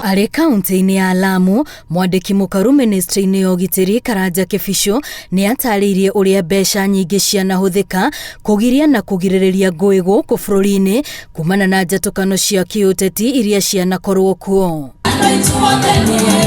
Arĩ kaunti-inĩ ya Lamu, mwandĩki mũkaru ministry-inĩ ya ũgitĩri Karanja Kĩbicũ nĩ atarĩirie ũrĩa mbeca nyingĩ cianahũthĩka kũgiria na kũgirĩrĩria ngũĩ gũkũ bũrũri-inĩ kumana na njatũkano cia kĩũteti iria cianakorwo kuo.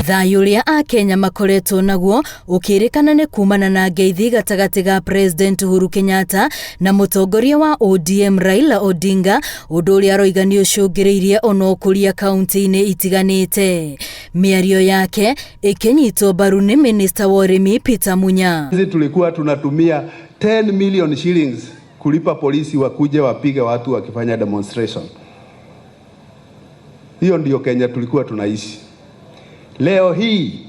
Thayũ ũrĩa Akenya makoretwo naguo ũkĩrĩkana nĩ kumana na ngeithi gatagatĩ ga President Uhuru Kenyatta na mũtongoria wa ODM Raila Odinga, ũndũ ũrĩa aroiga nĩ ũcũngĩrĩirie ona ũkũria kaunti-inĩ itiganĩte. Mĩario yake ĩkĩnyitwo mbaru nĩ minista wa ũrĩmi Peter Munya. Sisi tulikuwa tunatumia 10 million shillings kulipa polisi wakuje wapige watu wakifanya demonstration. Hiyo ndio Kenya tulikuwa tunaishi. Leo hii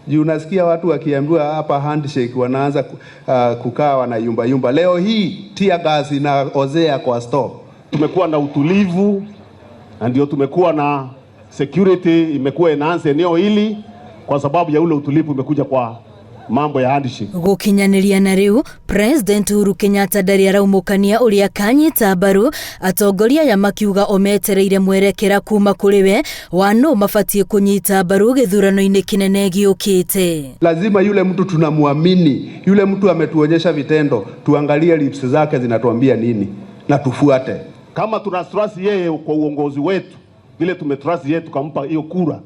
juu unasikia watu wakiambiwa hapa handshake wanaanza kukaa wanayumba yumba. Leo hii tear gas inaozea kwa store. Tumekuwa na utulivu na ndio tumekuwa na security imekuwa enhanced eneo hili kwa sababu ya ule utulivu umekuja kwa mambo ya handshake. Gũkinyanĩria na rĩu, President Uhuru Kenyatta ndarĩ araumũkania ũrĩa akanyita mbaru, atongoria aya makiuga o metereire mwerekera kuma kũrĩ we wa nũ mabatiĩ kũnyita mbaru gĩthurano-inĩ kĩnene gĩũkĩte. Lazima yule mtu tunamwamini, yule mtu ametuonyesha vitendo, tuangalie lips zake zinatuambia nini na tufuate. Kama tuna trust yeye kwa uongozi wetu, vile tumetrust yeye tukampa hiyo kura,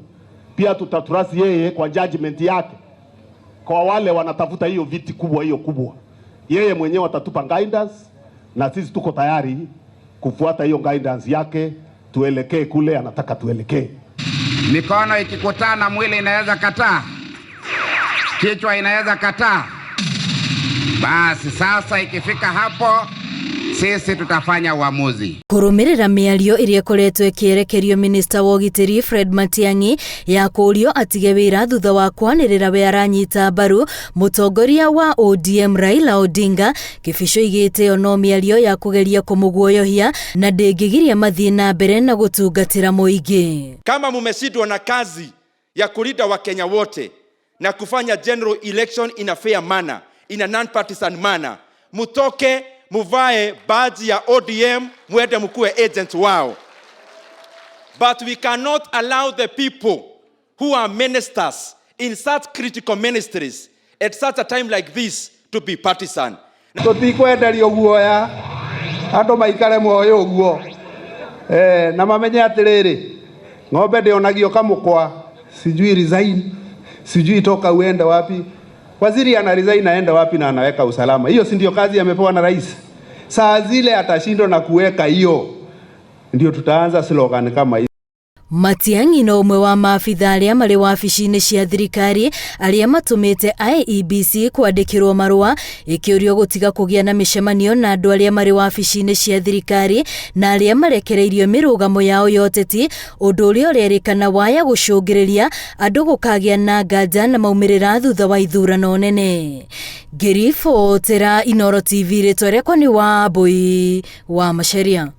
pia tutatrust yeye kwa judgment yake. Kwa wale wanatafuta hiyo viti kubwa, hiyo kubwa, yeye mwenyewe atatupa guidance na sisi tuko tayari kufuata hiyo guidance yake, tuelekee kule anataka tuelekee. Mikono ikikutana, mwili inaweza kataa, kichwa inaweza kataa. Basi sasa ikifika hapo, sisi tutafanya uamuzi. Kũrũmĩrĩra mĩario ĩrĩa ĩkoretwo ĩkĩerekerio minista wa ũgitĩri Fred Matiang'i ya kũũrio atige wĩra thutha wa kwanĩrĩra we aranyita mbaru mũtongoria wa ODM Raila Odinga, Kĩbicũ igĩte ĩyo no mĩario ya kũgeria kũmũguoyohia na ndĩngĩgiria mathiĩ na mbere na gũtungatĩra mũingĩ. Kama mumeshindwa na kazi ya kulinda Wakenya wote na kufanya general election in a fair manner, in a non-partisan manner, mutoke muvae badge ya ODM muende mkuwe agent wao. But we cannot allow the people who are ministers in such critical ministries at such a time like this to be partisan. Tutikwenderio guoya, andu maikare muoyo uguo na mamenye atiriri, ng'ombe ndionagio kamukwa, sijui resign, sijui toka uende wapi. Waziri ana resign aende wapi na anaweka usalama? Hiyo si ndio kazi amepewa na rais? Saa zile atashindwa na kuweka hiyo, ndio tutaanza slogan kama hiyo. Matiang'i no ũmwe wa maabitha arĩa marĩ wabici-inĩ cia thirikari arĩa matũmĩte IEBC kwandĩkĩrwo marũa ĩkĩũrio gũtiga kũgĩa na mĩcemanio na andũ arĩa marĩ wabici-inĩ cia thirikari na arĩa marekereirio mĩrũgamo yao ya ũteti, ũndũ ũrĩa ũrerĩkana waya gũcũngĩrĩria andũ gũkagĩa na nganja na maumĩrĩra thutha wa ithurano nene. Ngĩribotera Inooro TV, rĩtwa rĩakwa nĩ Wambui wa Macharia.